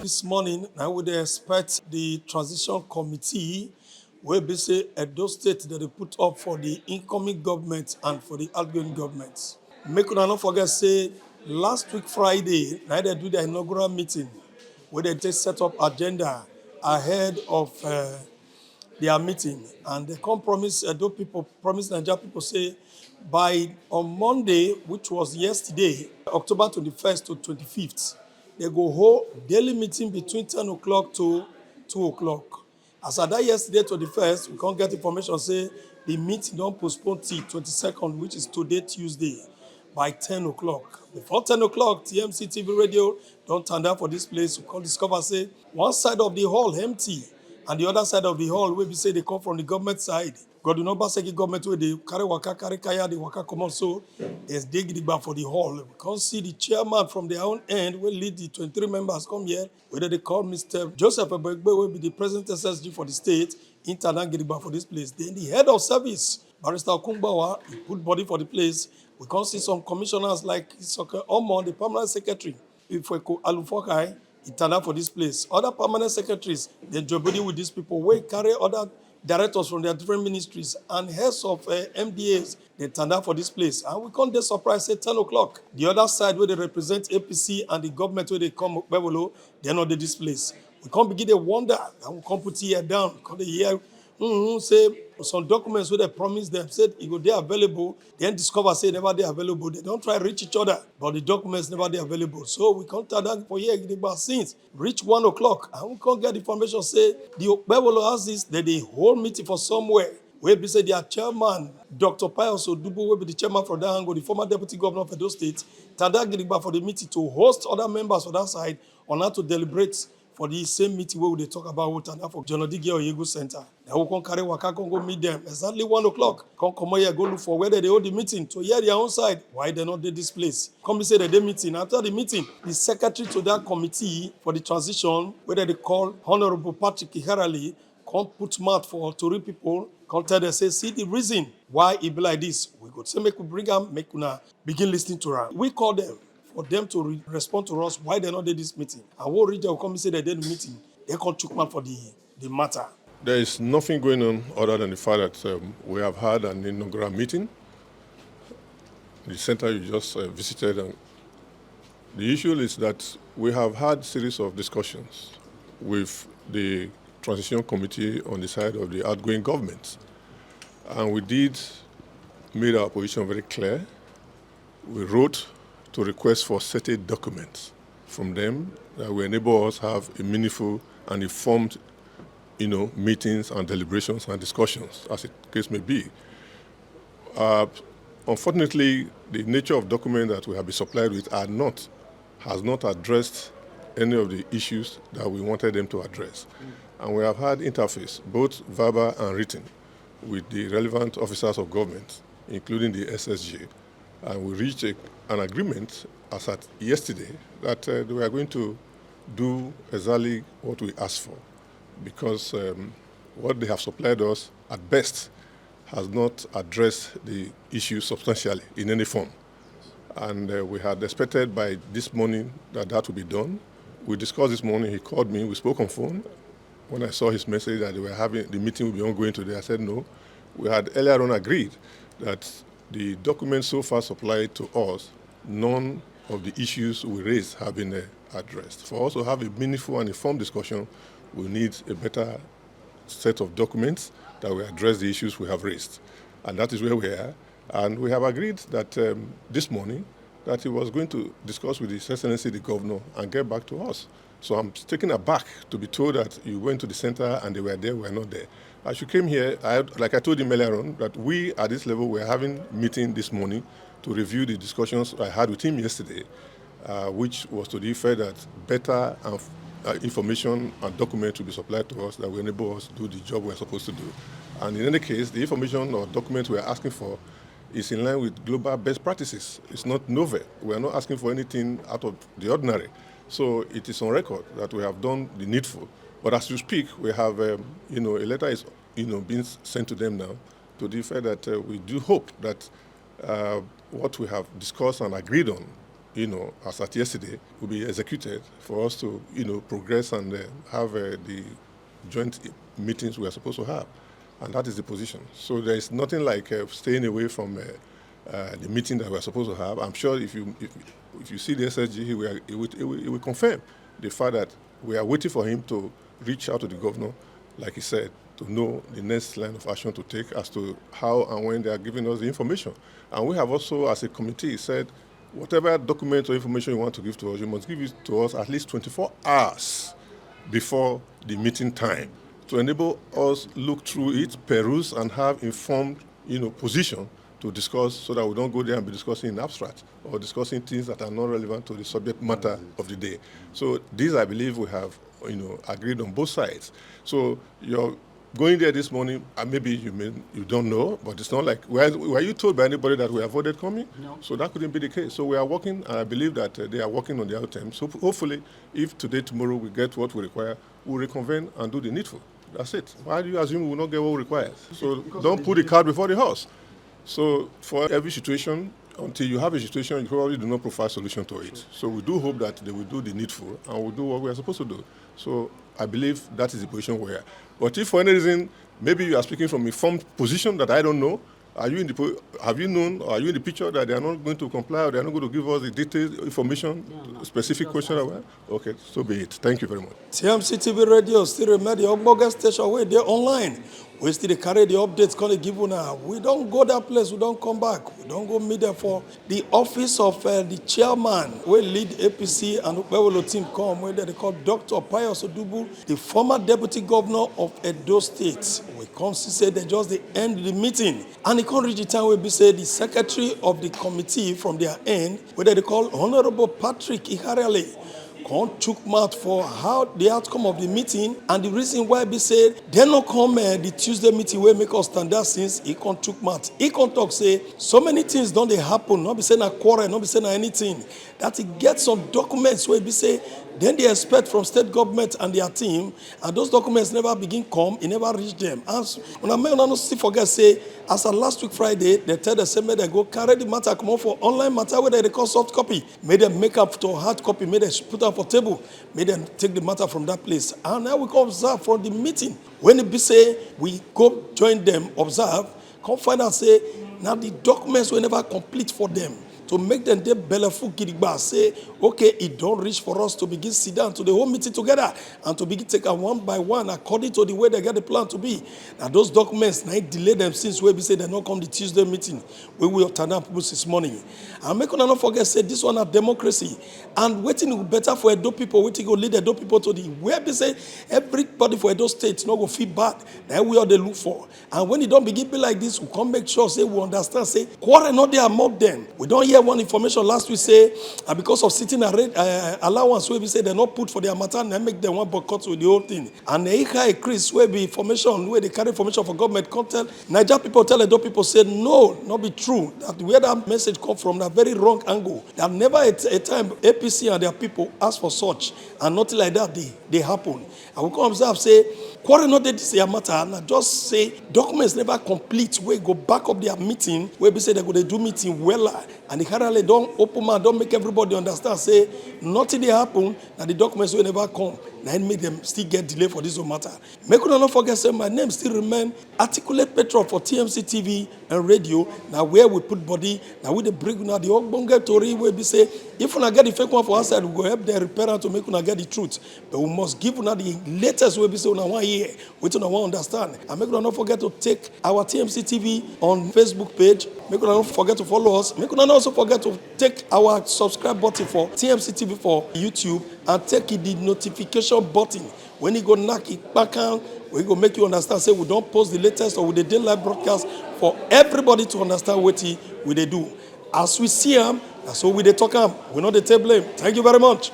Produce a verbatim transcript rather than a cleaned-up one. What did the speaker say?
This morning, I would expect the transition committee wey be say Edo State that they put up for the incoming government and for the outgoing government. Make una no forget say last week Friday, na they do their inaugural meeting where they take set up agenda ahead of uh, their meeting, and they come promise Edo people, promise Naija people say by on Monday, which was yesterday, October twenty-first to twenty-fifth, they go hold daily meeting between ten o'clock to two o'clock. As at that yesterday, twenty-first, we can't get information say the meeting don't postpone till twenty-second, which is today, Tuesday, by ten o'clock. Before ten o'clock, T M C T V radio don't turn down for this place. We can't discover say one side of the hall empty, and the other side of the hall will be say they come from the government side. God do not pass government where they carry waka, carry kaya, they waka come out. So there's dig the bar for the hall. We can't see the chairman from their own end will lead the twenty-three members come here. Whether they call Mister Joseph Ebegbe will be the present S S G for the state, internal gidigba for this place. Then the head of service, Barrister Okungbawa, he put body for the place. We can't see some commissioners like Isoke Omo, the permanent secretary, Ifeko Alufokai, internal for this place. Other permanent secretaries, they join body with these people. We carry other directors from their different ministries and heads of uh, M D As, they turn down for this place. And we can't dey surprised say ten o'clock. The other side where they represent A P C and the government where they come Okpebholo, they're not in this place. We can't begin to wonder and we can't put here down. Can't dey hear mm, say some documents where they promise them said it go dey available, then discover say e never dey available. They don't try reach each other, but the documents never dey available. So we can't turn down for here gidigba since reach one o'clock and we can't get information say the Okpebholo houses that they hold meeting for somewhere. Where be say their chairman, Doctor Pius Odubu, will be the chairman for that angle, the former deputy governor of Edo State, tada gidigba for the meeting to host other members for that side on how to deliberate for the same meeting where they talk about water now for John Odige Oyegu Center. They will come carry waka, come go meet them exactly one o'clock. Come come here, go look for where they hold the meeting to hear their own side. Why they not did this place? Come say that they meeting. After the meeting, the secretary to that committee for the transition, whether they call Honorable Patrick Iharali, come put mouth for Tori people, come tell them say, see the reason why it be like this. We go say make we bring them, make una begin listening to her. We call them for them to re- respond to us why they not did this meeting. And we reach them, come say they did the meeting. They come chook mouth for the, the matter. There is nothing going on other than the fact that um, we have had an inaugural meeting. The center you just uh, visited, and the issue is that we have had series of discussions with the transition committee on the side of the outgoing government, and we did made our position very clear. We wrote to request for certain documents from them that will enable us have a meaningful and informed, you know, meetings and deliberations and discussions, as the case may be. Uh, unfortunately, the nature of documents that we have been supplied with are not has not addressed any of the issues that we wanted them to address. And we have had interface, both verbal and written, with the relevant officers of government, including the S S G. And we reached a, an agreement as at yesterday that uh, we are going to do exactly what we asked for, because um, what they have supplied us at best has not addressed the issue substantially in any form. And uh, we had expected by this morning that that would be done. We discussed this morning. He called me. We spoke on phone. When I saw his message that they were having the meeting will be ongoing today, I said no. We had earlier on agreed that the documents so far supplied to us, none of the issues we raised have been uh, addressed. For us to have a meaningful and informed discussion, we need a better set of documents that will address the issues we have raised. And that is where we are. And we have agreed that um, this morning that he was going to discuss with His Excellency the Governor and get back to us. So I'm taken aback to be told that you went to the center and they were there, we were not there. As you came here, I, like I told him earlier on, that we at this level were having meeting this morning to review the discussions I had with him yesterday, uh, which was to the effect that better and uh, information and documents to be supplied to us that will enable us to do the job we're supposed to do. And in any case, the information or documents we're asking for is in line with global best practices. It's not novel. We are not asking for anything out of the ordinary. So it is on record that we have done the needful. But as you speak, we have, um, you know, a letter is, you know, being sent to them now to the effect that uh, we do hope that uh, what we have discussed and agreed on you know, as at yesterday, will be executed for us to, you know, progress and uh, have uh, the joint meetings we are supposed to have. And that is the position. So there is nothing like uh, staying away from uh, uh, the meeting that we are supposed to have. I'm sure if you if, if you see the S S G, he will, he, will, he, will, he will confirm the fact that we are waiting for him to reach out to the governor, like he said, to know the next line of action to take as to how and when they are giving us the information. And we have also, as a committee, said whatever document or information you want to give to us, you must give it to us at least twenty-four hours before the meeting time to enable us look through it, peruse, and have informed, you know, position to discuss, so that we don't go there and be discussing in abstract or discussing things that are not relevant to the subject matter of the day. So these, I believe, we have, you know, agreed on both sides. So you're going there this morning, and maybe you may, you don't know, but it's not like, were, were you told by anybody that we avoided coming? No. So that couldn't be the case. So we are working, and I believe that uh, they are working on their own terms. So hopefully, if today, tomorrow we get what we require, we'll reconvene and do the needful. That's it. Why do you assume we will not get what we require? So don't put the cart before the horse. So for every situation, until you have a situation, you probably do not provide solution to it. So we do hope that they will do the needful and will do what we are supposed to do. So I believe that is the position we are. But if for any reason, maybe you are speaking from a informed position that I don't know, are you in the po- have you known, or are you in the picture that they are not going to comply, or they are not going to give us the detailed information, No, no. specific Just question? ask. Well, okay, so be it. Thank you very much. T M C T V radio still remain the ogbonge station wey dey online. We still dey carry the updates come dey give una. We don go that place, we don come back. We don go meet them for the office of uh, the chairman wey lead A P C and Okpewolo team come, wey dem dey call Doctor Pius Odubu, the former deputy governor of Edo State. We come see say they just dey end the meeting, and e come reach the time wey be say the secretary of the committee from their end, wey dem dey call Honourable Patrick Iharale, come chook mouth for how the outcome of the meeting and the reason why be say dem no come uh, the Tuesday meeting wey make us stand down since. He come chook mouth. He come talk say so many things don dey happen. No be say na quarrel, no be say na anything. That he get some documents wey be say dem dey expect from state government and their team, and those documents never begin come, e never reach them. And s- una make una no still forget say as of last week Friday, they tell them say make dem go carry the matter comot for online matter wey dem dey call soft copy. Make dem make am to hard copy, make dem put am for table, make dem take the matter from that place. And now we come observe from the meeting when e be say we go join them observe, come find out say na the documents wey never complete for them to make them dey belleful gidigba say okay, e don reach for us to begin sit down to the whole meeting together and to begin take am one by one according to the way they get the plan to be. Na those documents na im delay them since wey be say dem no come the Tuesday meeting wey we tanda people since morning. And make una no forget say this one na democracy, and wetin go better for Edo people, wetin go lead Edo people to the where be say everybody for Edo state no go feel bad. Na we all dey look for. And when e don begin be like this, we come make sure say we understand say quarrel no dey among them. We don hear one information last week say and because of sitting arra- uh, allowance wey be say dem no put for their matter, na make dem wan boycott with the whole thing. And Eiha Chris, wey be information wey dey carry information for government, come tell Naija people, tell Edo people say no, no be true. That where that message come from na very wrong angle. That never a, a time A P C and their people ask for such, and nothing like that dey dey happen. I will come observe say quarrel no dey this year matter. Na just say documents never complete wey go back up their meeting wey be say dem go dey do meeting wella, and the Harale don open mouth, don make everybody understand say nothing dey happen. Na the documents wey never come na im make dem still get delay for this whole matter. Make una no forget say my name still remain articulate patron for T M C T V and radio. Na where we put body, na we dey bring una the ogbonge tori wey be say if una get the fake one for outside, we go help dem repair am to make una get the truth. But we must give una the latest wey be say una wan hear, wetin una wan understand. And make una no forget to take our T M C T V on Facebook page. Make una no forget to follow us. Make una no also forget to take our subscribe button for T M C T V for YouTube and take the notification button when e go knack e kpakan, wey go make you understand say we don post the latest or we dey dey live broadcast for everybody to understand wetin we dey do. As we see am, na so we dey talk am. We no dey take blame. Thank you very much.